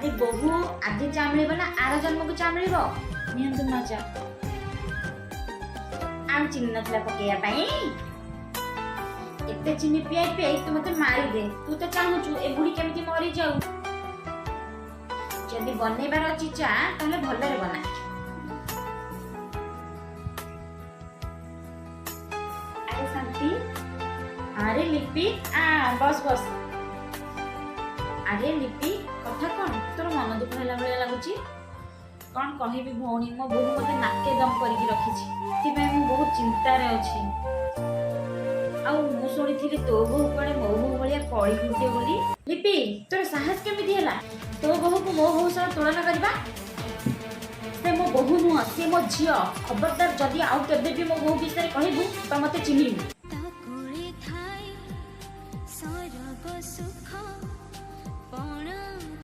ଆରେ ବୋହୂ, ଆଜି ଚା ମିଳିବ ନା ଆର ଜନ୍ମକୁ ଚା ମିଳିବ? ନିଅନ୍ତୁ ମା ଚା। ଆଉ ଚିନି ନଥିଲା ପକେଇବା ପାଇଁ? ଏତେ ଚିନି ପିଆଇ ପିଆଇ ତୁ ମତେ ମାରିଦେ। ତୁ ତ ଚାହୁଁଛୁ ଏ ବୁଢୀ କେମିତି ମରିଯାଉ। ଯଦି ବନେଇବାର ଅଛି ଚା, ତାହେଲେ ଭଲରେ ବନା। ଆରେ ଶାନ୍ତି, ଆରେ ଲିପି, ଆ ବସ ବସ। ଆରେ ଲିପି, କଥା କଣ? ତୋର ମନ ଦୁଃଖ ହେଲା ଭଳିଆ ଲାଗୁଛି। କଣ କହିବି ଭଉଣୀ, ମୋ ବୋହୂ ମତେ ନାକେ ଦମ କରିକି ରଖିଛି। ସେଥିପାଇଁ ମୁଁ ବହୁତ ଚିନ୍ତାରେ ଅଛି। ଆଉ ମୁଁ ଶୁଣିଥିଲି ତୋ ବୋହୂ କୁଆଡେ ମୋ ବୋହୂ ଭଳିଆ କଳି ଖୁଣ୍ଟେ ବୋଲି। ଲିପି, ତୋର ସାହସ କେମିତି ହେଲା ତୋ ବୋହୂକୁ ମୋ ବୋହୂ ସହ ତୁଳନା କରିବା? ସେ ମୋ ବୋହୂ ନୁହଁ, ସେ ମୋ ଝିଅ। ଖବରଦାର, ଯଦି ଆଉ କେବେ ବି ମୋ ବୋହୂ ବିଷୟରେ କହିବୁ ତ ମତେ ଚିହ୍ନିବୁ।